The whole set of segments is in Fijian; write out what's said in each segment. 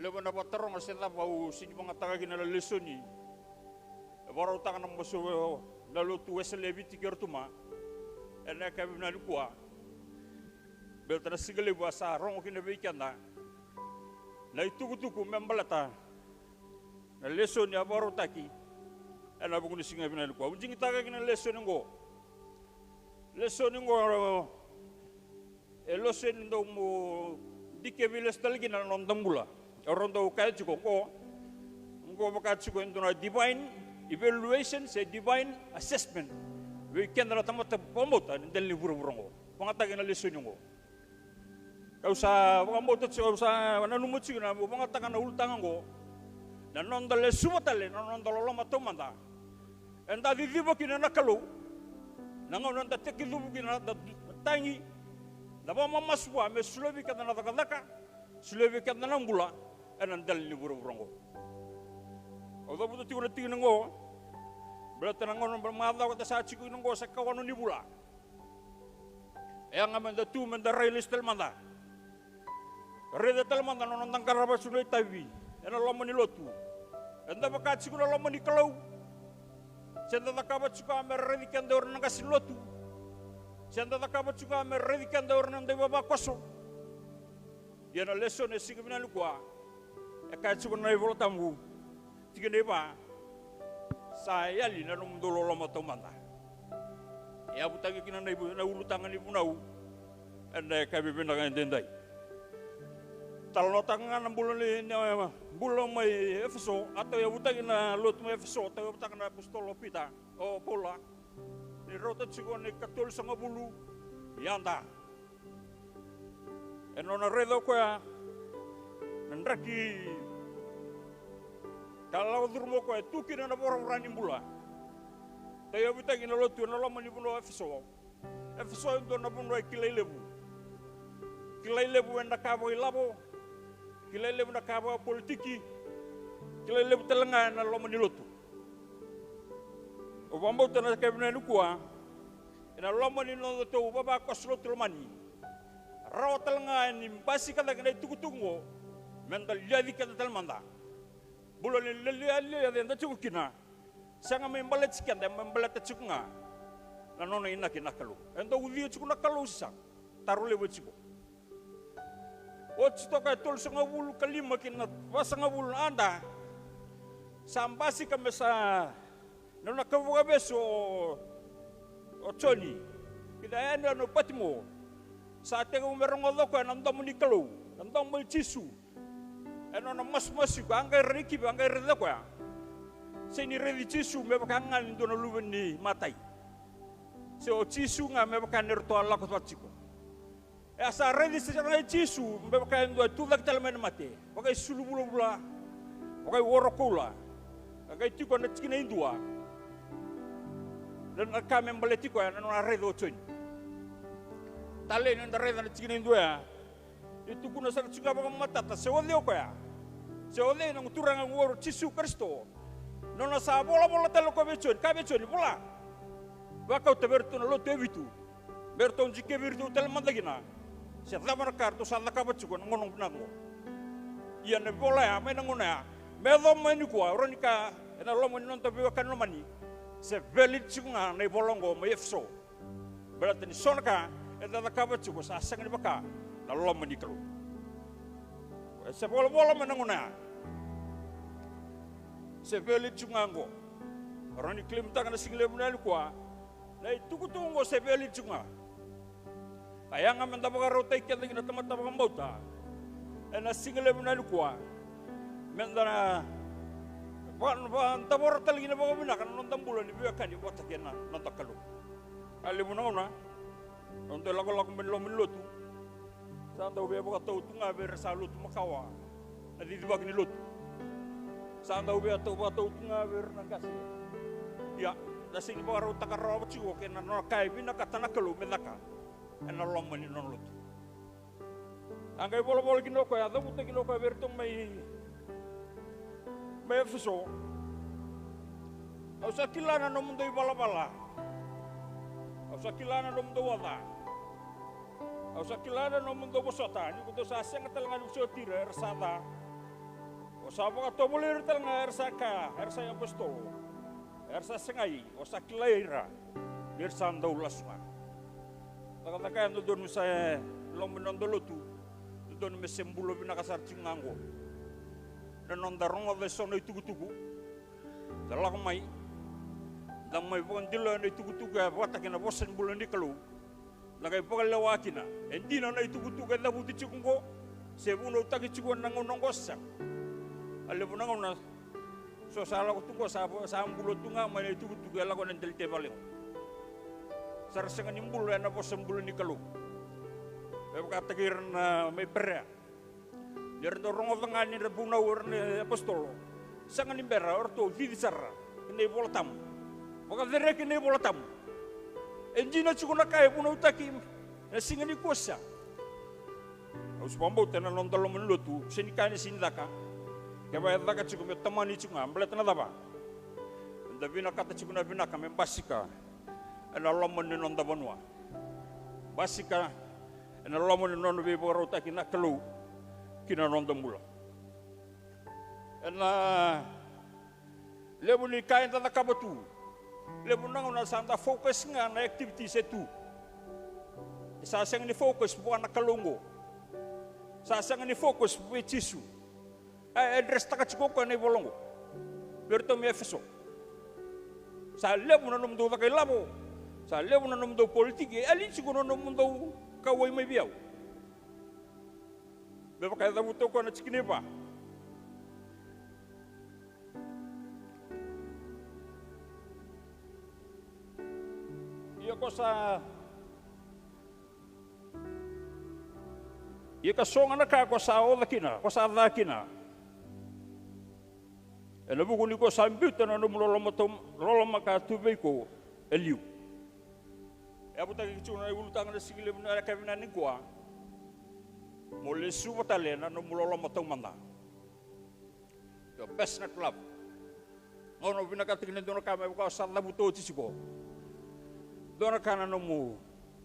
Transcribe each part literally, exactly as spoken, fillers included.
Levu na vakataroga se cava au sini vagataka kina na lesoni e vakarautaka na masu na lotu Wesele e Viti kei Rotuma ena yakavi vinaka nikua. Baleta na siga levu a sa rogo kina vei keda na itukutuku me baleta na lesoni a vakarautaki ena vuku ni siga vinaka nikua. Au digitaka kina na lesoni oqo. Lesoni oqo e lesoni dau mo dikevi lesu tale kina na noda bula. Au rau dau kaya tiko oqo, oqo vaka tiko e dua na divine evaluation se divine assessment vei keda na tamata vakabauta ni dela ni vuravura oqo. Vagataki na lesoni oqo. Au sa vakabauta tiko, au sa nanuma tiko na, mo vagataka na ulutaga oqo. Na noda lesuva tale na noda loloma taumada. Eda ciciva kina na Kalou na gauna eda tekicuvu kina na tagi, na vakamamasu vua me solia vei keda na cakacaka, solia vei keda na bula ena dela ni vuravura oqo. Au cavuta tiko na tikina oqo baleta na gauna macawa eda sa tiko kina oqo sa kaono ni vula. E yaga meda tu meda rai lesu tale mada. Raica tale mada na noda qarava tiko na itavi ena loma ni lotu. Eda vaka tiko na loma ni Kalou? Se da cakava tiko ga me raici keda o ira na qase ni lotu? Se da cakava tiko ga me raici keda o ira na dauvavakoso? Ia na lesoni e siga vinaka nikua e kaya tiko na iVola Tabu, tikina e va, sa yali na nomudou loloma taumada. E yavutaki kina na ivu, na ulutaga ni vunau ena yakavi vinaka edaidai. Talanoataka ga na bula ni, na bula mai Efeso, a tauyavutaki na lotu mai Efeso, tauyavutaka na apositolo o Pita, o Paula, ni rauta tiko na ikatolusagavulu ni yada. E nona raica o koya na draki ka lako curuma o koya e tu kina na voravora ni bula. Tauyavutaki na lotu ena loma ni vanua o Efeso. Efeso e dua na vanua e kilai levu. Kilai levu ena ka vakailavo, kilai levu na ka vakapolitiki, kilai levu tale ga ena loma ni lotu. Au vakabauta na yakavi vinaka nikua, ena loma ni nodatou vavakoso lotu lomani, rawa tale ga ni basika cake na itukutuku oqo meda liaci keda tale mada. Bula ni lialiaci eda tiko kina, sega me baleti keda, me baleta tiko ga na nona inaki na Kalou. E dau ucuya tiko na Kalou se sa taro levu e tiko. Oti toka e tolusagavulu ka lima ki na vasagavulu na yada, sa basika me sa nona kau vakavesu o, o Joni ki na yanuyanu o Patimo. Sa tekivu me rogoca o koya na domo ni Kalou, na domo i Jisu. E nona masumasu iko, a qai raici kivi, a qai raica o koya. Se ni raici Jisu me vaka ga ni dua na luve ni matai, se o Jisu ga me vaka ni ratou a lako vata tiko. E a sa raici sara ga i Jisu me vaka e dua e tucake tale mai na mate, vakaisulu vulavula, vakaiworokoula. A qai tiko na tikina e dua, na, na ka me baleti koya na nona raica o Joni. Talei ni da raica na tikina e dua ya, e tukuna sara tiko ga vakamatata se o cei o koya, se o cei na Turaga oqo o Jisu Karisito. Nona sa volavola tale o koya vei Joni, kaya vei Joni, vola, vakauta vei iratou na lotu e vitu, me ratou dikevi iratou tale mada kina se cava na ka ratou sa cakava tiko ena gauna vinaka oqo. Ia na ivola ya mai na gauna ya me yacova mai nikua, rawa ni kaya ena loma ni noda veiwekani lomani, se valid tiko ga na ivola oqo mai Efeso. Baleta ni so na ka eda cakava tiko sa sega ni vaka na loma ni Kalou. E se volavola mai na gauna ya, se valid tiko ga oqo. Rawa ni claim-taka na siga levu nikua, na itukutuku oqo se valid tiko ga. A yaga meda vakarautaki keda kina tamata vakabauta ena siga levu nikua, meda na va, va, davora tale kina vakavinaka na noda bula ni veiwekani vata kei na noda Kalou. A levu na gauna noda ilakolako mai na loma ni lotu, sa dau via vakatau tu ga vei ira sa lotu makawa na cicivaki ni lotu. Sa dau via tau vakatau tu ga vei ira na qase. Ia, da sega ni vakarautaka rawa tiko kei na nona ka e vinakata na Kalou me caka ena loma ni nona lotu. A qai volavola kina o koya, a cavuta kina o koya vei iratou mai, mai Efeso. Au sa kila na nomudou ivalavala. Au sa kila na nomudou oca. Au sa kila na nomudou vosota, ni ko dou sa sega tale ga ni vosoti ira era sa ca. Sa vakatovolei ira tale ga era sa kaya era sa iapositolo, era sa segai, o sa kilai ira ni ra sa dau lasu ga. Cakacaka e dodonu me sa e loma ni noda lotu, dodonu me se bula vinaka sara tiko ga oqo. Na noda rogoca eso na itukutuku, da lako mai, da mai vakadilo ena itukutuku e vakataki na vosa ni bula ni Kalou. Da qai vakalewa kina e dina na itukutuku e cavuti tiko oqo, se vunautaki tiko ena gauna oqo se sega. A levu na gauna so sa lako tu oqo sa, sa bula tu ga mai na itukutuku e lako ena delete vale oqo. Sa ra sega ni bula ena vosa bula ni Kalou. Me vakataki ira na mai Perea. Ni ra dau rogoca ga ni ra vunau ira na iapositolo. Sega ni bera o ratou cici sara ena iVola Tabu, vakacereki ena iVola Tabu. E dina tiko na ka e vunautaki ena siga nikua se sega. Au se vakabauta ena noda loma ni lotu, se ni ka ni se ni caka. Kevaka e caka tiko me tomani tiko ga, baleta na cava? Eda vinakata tiko na vinaka me basika ena loma ni noda vanua, basika ena loma ni nona veivakarautaki na Kalou ki na noda bula. Ena levu ni ka eda cakava tu, levu na gauna sa da focus ga na activities e tu. Sa sega ni focus vua na Kalou oqo. Sa sega ni focus vei Jisu. A address taka tiko o koya na ivola oqo vei iratou mai Efeso. Sa levu na nomudou caka ilavo, sa levu na nomudou politiki, e yali tiko na nomudou kauwai mai vei au. Me vaka e cavuta o koya na tikina e va. Ia ko sa Ia ka so ga na ka ko sa oca kina, ko sa ca kina. Ena vuku ni ko sa biuta na nomu loloma tau, loloma ka tu vei iko e liu. E yavutaki tiko na iulutaga na siga levu na yakavi na nikua. Mo lesuva tale na nomu loloma taumada. Your passionate love. Gauna o vinakata kina e dua na ka me vaka o sa cavuta oti tiko. Dua na ka na nomu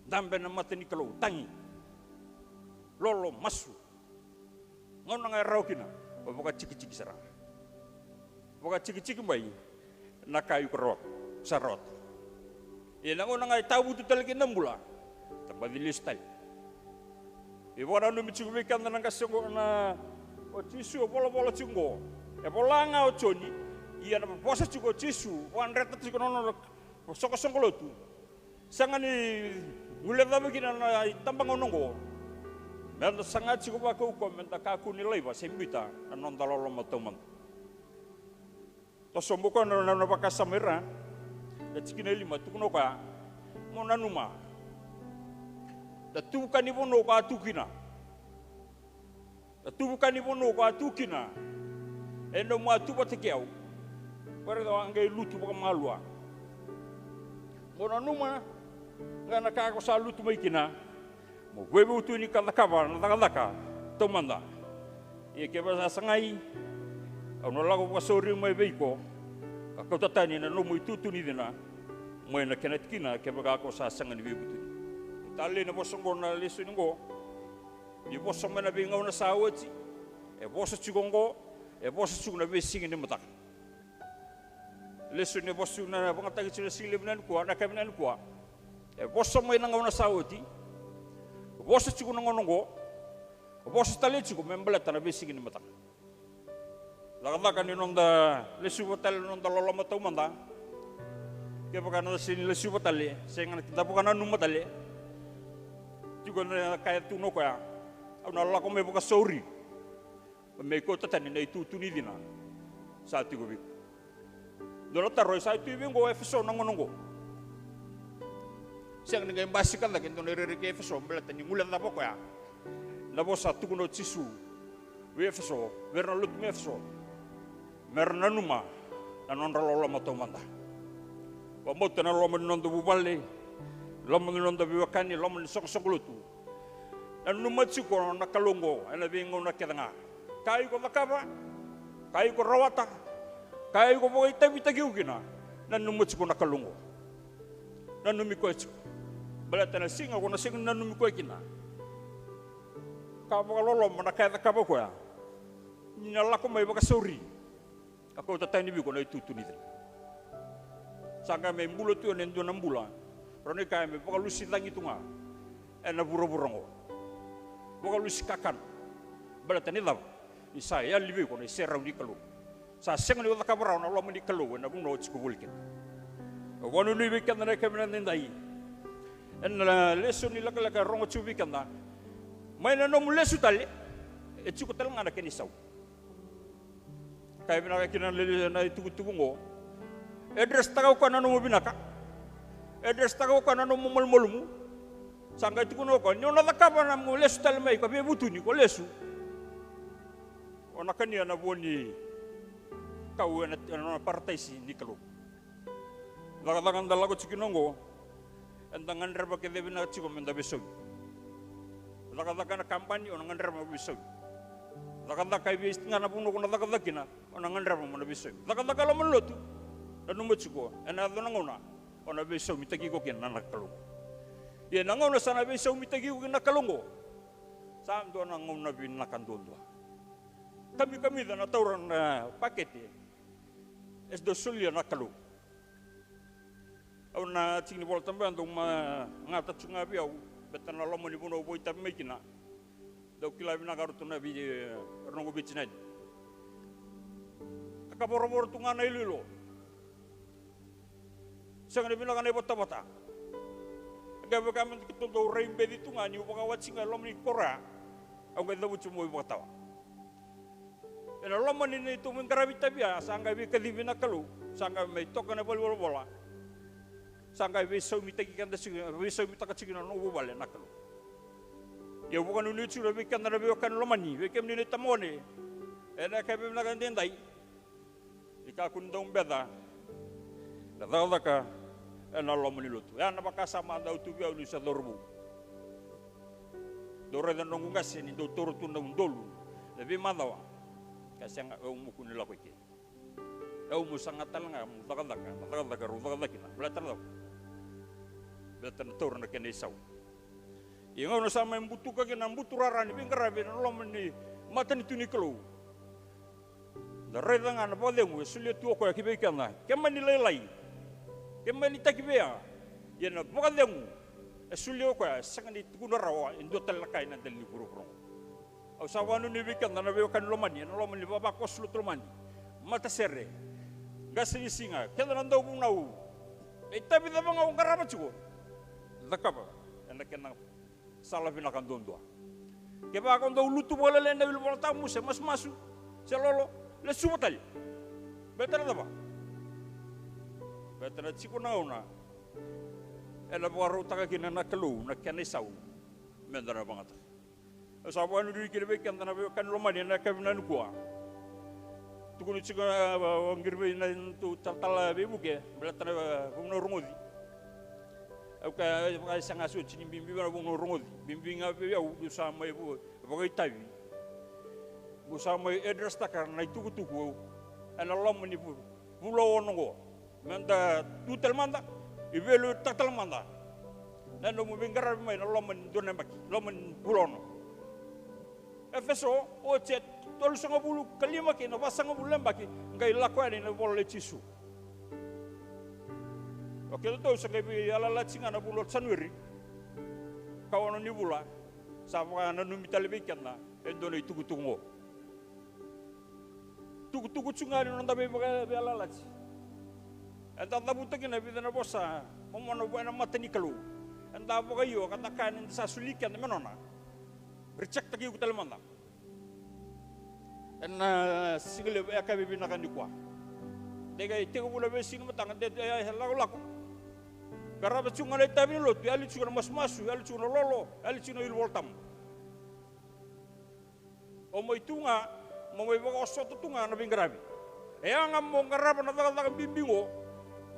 dabe na mata ni Kalou, tagi, lolo, masu. Gauna ga e rawa kina, o vakatikitiki sara ga. Vakatikitiki mai na ka iko rawata, sa rawata. Ia na gauna ga e tavutu tale kina na bula, da baci lesu tale. E vakananumi tiko vei keda na qase oqo na o Jisu, e volavola tiko oqo. E vola ga o Joni, ia na vosa tiko o Jisu, vakadreta tiko na nona soqosoqo lotu. Sega ni guilecava kina na itabagauna oqo. Meda saga tiko vakaukauwa, meda kakua ni laiva se biuta na noda loloma taumada. Toso boko na, na, na vakasama ira. Na tikina e lima, tukuna o koya, mo nanuma. Da tuvuka ni vanua ko a tu kina. Da tuvuka ni vanua ko a tu kina. E nomu a tu vata kei au. Ko raica a qai lutu vakamalua. Mo nanuma ga na ka ko sa lutu mai kina. Mo veivutunitaka na cakacaka taumada. Ia kevaka sa sagai, au na lako vakasauri mai vei iko, ka kauta tani na nomu itutu ni cina mai na kena tikina, kevaka ko sa sega ni veivutuni. Talei na vosa oqo na lesoni oqo. Ni vosa mai na veigauna sa oti, e vosa tiko oqo, e vosa tiko na veisiga ni mataka. Lesoni e vosa tiko na vagataki tiko na siga levu na nikua, na yakavi na nikua. E vosa mai na gauna sa oti. Vosa tiko na gauna oqo. Vosa tale tiko me baleta na veisiga ni mataka. Cakacaka ni noda lesuva tale na noda loloma taumada. Kevaka na sega ni lesuva tale, sega na kida vakananuma tale. Tiko na ka e tukuna o koya, au na lako mai vakasauri. Me kauta tani na itutu ni cina sa tiko vei iko. Dua na taro, e sa tu i vei oqo Efeso na gauna oqo? Sega ni qai basika cake e dua na irairai kei Efeso baleta ni guilecava o koya na vosa tukuna o Jisu vei Efeso, vei ira na lotu mai Efeso, me ra nanuma na nodra loloma taumada. Vakabauta na loma ni noda vuvale, loma ni noda veiwekani, loma ni soqosoqo lotu. Nanuma tiko na Kalou oqo ena veigauna kece ga. Ka iko cakava, ka iko rawata, ka iko vakaitavitaki iko kina, nanuma tiko na Kalou oqo. Nanumi koya tiko. Baleta na siga ko na sega ni nanumi koya kina, ka vakaloloma na ka e cakava o koya, Ni na lako mai vakasauri. Ka kauta tani vei iko na itutu ni cina. Sa qai mai bula tu ena dua na bula. Rau na i kaya me vakalusi cagi tu ga ena vuravura oqo. Vakalusi kakana. Baleta ni cava? Ni sa yali vei iko na iserau ni Kalou. Sa sega ni o cakava rawa na loma ni Kalou ena vanua o tiko voli kina. Au vakanuinui vei keda na yakavi na daidai. Ena lesoni lekaleka e rogo tiko vei keda. Mai na nomu lesu tale, e tiko tale ga na kena isau. Ka e vinaka kina na le-, na itukutuku oqo. E address-taka o koya na nomu vinaka. E address-taka o koya na nomu malumalumu. Sa qai tukuna o koya, ni o na cakava na nomu lesu tale mai, ko veivutuni, ko lesu. O na kania na vua ni kau ena, ena nona parataisi ni Kalou. Cakacaka da lako tiko kina oqo, eda gadreva kece vinaka tiko meda veisaumi. Cakacaka ena kabani, o na gadreva mo veisaumi. Cakacaka e veisiga na vanua ko na cakacaka kina, o na gadreva mo na veisaumi. Cakacaka e loma ni lotu, nanuma tiko, ena yaco na gauna, o na veisaumitaki iko kina na Kalou. Ia na gauna sa na veisaumitaki iko kina na Kalou oqo, sa dua na gauna vinaka duadua. Kamikamica na taura na pakete, e dau solia na Kalou. Au na tiki ni Vola Tabu ya dau magata tu ga vei au, baleta na loma ni vanua au vakaitavi mai kina. Dau kila vinaka ratou na vei, e, noqu veitinani. Ka kavoravora tu ga na iloilo. Sega ni vinaka na ivotavota. Qai vaka me keitou dau rai beci tu ga niu vakawati ga e loma ni koro ya. Au qai cavuti meu ivakatawa. Ena loma ni neitou mai qaravi itavi ya, sa qai veikacivi na Kalou, sa qai mai toka na valenivolavola. Sa qai veisaumitaki keda tiko, veisaumitaka tiko na noqu vale na Kalou. Ia au vakanuinui tiko vei keda na veiwekani lomani, vei kemuni na itamagone. Ena yakavi vinaka edaidai. Ni kakua ni dau beca na cakacaka ena loma ni lotu. Ya na vakasama a dau tu vei au niu se cauravou. Dau raica na noqu qase ni dau taura tu na udolu na veimacawa. Ka sega, au muku ni lako i ke. Au mu saga tale ga mu cakacaka na cakacaka rau cakacaka kina. Baleta na cava? Baleta na taura na kena isau. Ia gauna sa mai butuka kina na buturara ni veiqaravi ena loma ni matanitu ni Kalou. Da raica ga na vakacegu e solia tu o koya ki vei keda. Ke mani lailai, ke mani taki vei ya. Ia na vakacegu e solia o koya e sega ni tukuna rawa e dua tale na ka ena dela ni vuravura oqo. Au sa vakanuinui vei keda na veiwekani lomani ena loma ni vavakoso lotu lomani, matasere, qasenisiga, keda na dauvunau. E itavi cava ga o qarava tiko, cakava ena kena sala vinaka duadua. Kevaka o dau lutu vakalailai ena iVola Tabu se masumasu se lolo, lesuva tale. Baleta na cava? Baleta na tiko na gauna ena vakarautaka kina na Kalou na kena isau meda na vakayagataka. Au sa vakanuinui kina vei keda na veiwekani lomani ena yakavi nikua. Tukuni tiko, e, o qiri vei na nodatou talatala veivuke, baleta na, e, vanua rogoci. Au kaya, e, vaka e sega soti ni bibi na vanua rogoci. Bibi ga vei au, niu sa mai vu-, vakaitavi. Meu sa mai address-taka na itukutuku ena loma ni vu-, vula ono oqo. Meda tu tale mada, iveilutaka tale mada na nomu veiqaravi mai na loma ni dua na yabaki, loma ni vula ono. Efeso, oti e tolusagavulu ka lima kei na vasagavulu na yabaki, qai lako yani na ivola i Jisu. O keda tou sa qai veiyalayalati ga na vula o Janueri, ka ono ni vula, sa vakananumi tale vei keda e dua na itukutuku oqo. Tukutuku tu ga ni noda veivaka-, veiyalayalati. Eda cavuta kina e vica na vosa momona vua ena mata ni Kalou. Eda vakaio, ka da kaya ni da sa soli keda me nona. Reject-taki iko tale mada. Ena siga levu e yakavi vinaka nikua. De qai tekivu na veisiga ni mataka, de, de, e, e, lakolako. Qarava tu ga na itavi ni lotu, yali tu ga na masumasu, yali tu ga na lolo, yali tu ga na iVola Tabu. O mai tu ga, mo mai vakaosota tu ga na veiqaravi. E yaga mo qarava na cakacaka bibi oqo,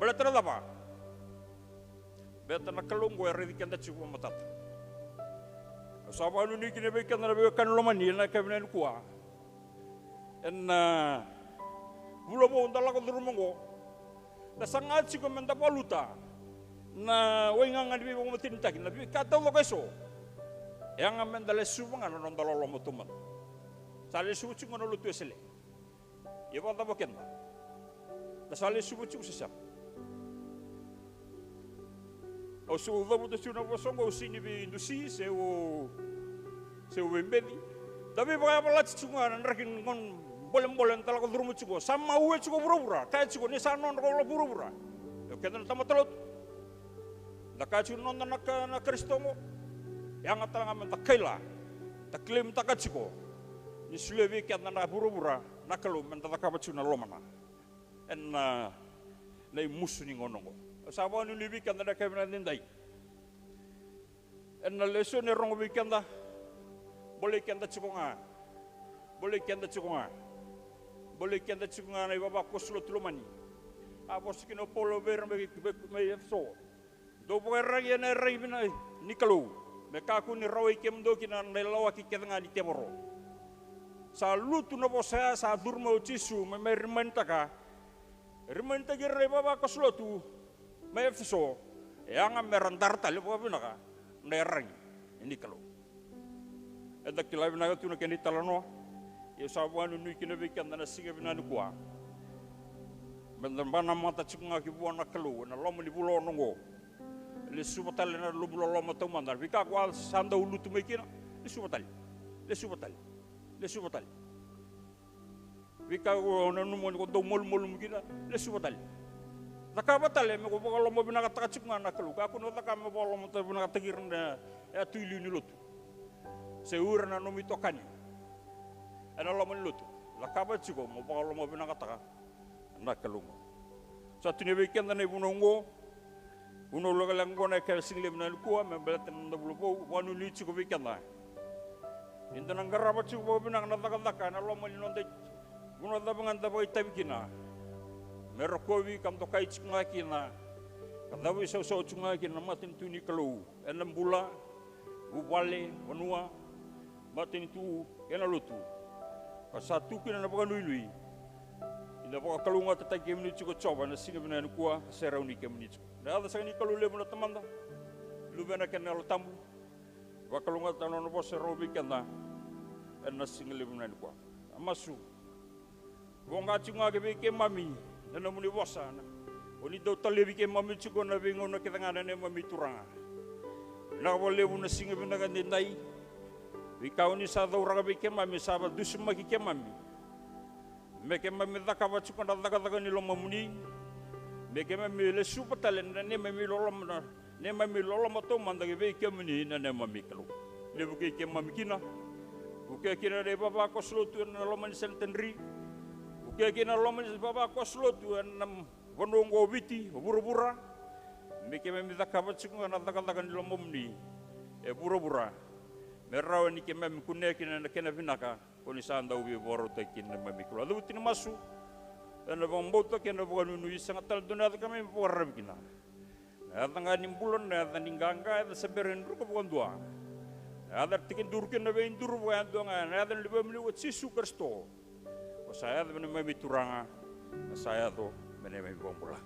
baleta na cava? Baleta na Kalou oqo e raici keda tiko vakamatata. Au sa vakanuinui kina vei keda na veiwekani lomani ena yakavi nikua. Ena, a, vula vou da lako curuma oqo. Da saga tiko meda valuta na waigaga ni veivakamatenitaki, na veika taucoko eso. E yaga meda lesuva ga na noda loloma taumada. Sa lesuva tiko ga na lotu Wesele. Ia vakacava o keda? Da sa lesuva tiko se sega? Au sa cavuta tiko na vosa oqo, au sega ni veidusi se au, se au veibeci. Da veivakayavalati tiko ga na draki ni gauna bolebole da lako curuma tiko. Sa maue tiko vuravura, kaya tiko ni sa nodra ko lako vuravura. Io, keda na tamata lotu, da kaya tiko na noda na ka, na Karisito oqo. Yaga tale ga me da kaila, da claim-taka tiko ni solia vei keda na vuravura na Kalou me da cakava tiko na lomana ena, na imusu ni gauna oqo. Au sa vakanuinui vei keda na yakavi vinaka edaidai ena lesoni e rogo vei keda. Bolei keda tiko ga, bolei keda tiko ga, bolei keda tiko ga na ivavakoso lotu lomani. A vosa kina o Paula vei ira mai, mai, mai Efeso. Dou vakaiyaragi ena iyaragi vinaka ni Kalou, me kakua ni rawai kemudou kina na ilawaki kece ga ni tevoro. Sa lutu na vosa ya, sa curu mai o Jisu me mai remind-taka, remind-taki ira na ivavakoso lotu mai Efeso, e yaga me ra dara tale vakavinaka na iyaragi ni Kalou. Eda kila vinaka tu na kena italanoa. Ia au sa vakanuinui kina vei keda na siga vinaka nikua, me da ba na mata tiko ga ki vua na Kalou ena loma ni vula ono oqo. Lesuva tale na lobu loloma taumada. Veika ko a sa dau lutu mai kina, lesuva tale, lesuva tale, lesuva tale. Veika ko nanuma ni ko dau malumalumu kina, lesuva tale. Cakava tale me ko vakalomavinakataka tiko ga na Kalou. Kakua ni o cakava me vakalomavinakataki ira na, e, a tu i liu ni lotu se o ira na nomu itokani ena loma ni lotu. Cakava tiko mo vakalomavinakataka na Kalou. Sa tukuni vei keda na ivunau oqo, vunau lekaleka oqo na yakavi, siga levu nikua, me baleta na noda vula vou. Vakanuinui tiko vei keda ni da na qarava tiko vakavinaka na cakacaka ena loma ni noda i-, vanua cava ga da vakaitavi kina, me rokovi ka dokai tiko ga kina, ka cavuisausau tiko ga kina na matanitu ni Kalou ena bula, vuvale, vanua, matanitu kei na lotu. Ka sa tu kina na vakanuinui ni na vakalougatataki kemuni tiko o Jiova ena siga vinaka nikua, ka serauni kemuni tiko. Na yaca saka ni Kalou levu na Tamada, Luvena kei na Yalo Tabu. Vakalougatataka na nona vosa e rogo vei keda ena siga levu vinaka nikua. A masu. Voqa tiko ga ki vei keimami na nomuni vosa, na, o ni dau talevi keimami tiko na veigauna kece ga na neimami Turaga. Vinaka vakalevu na siga vinaka edaidai. Veika o ni sa cauraka vei keimami sa vakadusimaki keimami me keimami cakava tiko na cakacaka ni lomamuni, me keimami lesuva tale na neimami loloma, na neimami loloma taumada ki vei kemuni na neimami Kalou. Ni vukei keimami kina. Vukea kina na ivavakoso lotu ena loma ni Centenary. Vukea kina na loma ni ivavakoso lotu ena vanua oqo o Viti, o vuravura. Me keimami cakava tiko ga na cakacaka ni lomamuni e vuravura, me rawa ni keimami kunea kina na kena vinaka ko ni sa dau veivakarautaki kina, neimami Kalou. Au cavuti na masu ena vakabauta kei na vakanuinui. Sega tale dua na yaca keimami vakararavi kina. Na yaca ga ni bula, na yaca ni qaqa, yaca se bera ni druka vakadua. Na yaca era tekiduru kina na veiduru vakayadua ga, na yaca ni Luvemuni ko Jisu Karisito. Ko sa yaco me neimami Turaga, ka sa yaco me neimami iVakabula.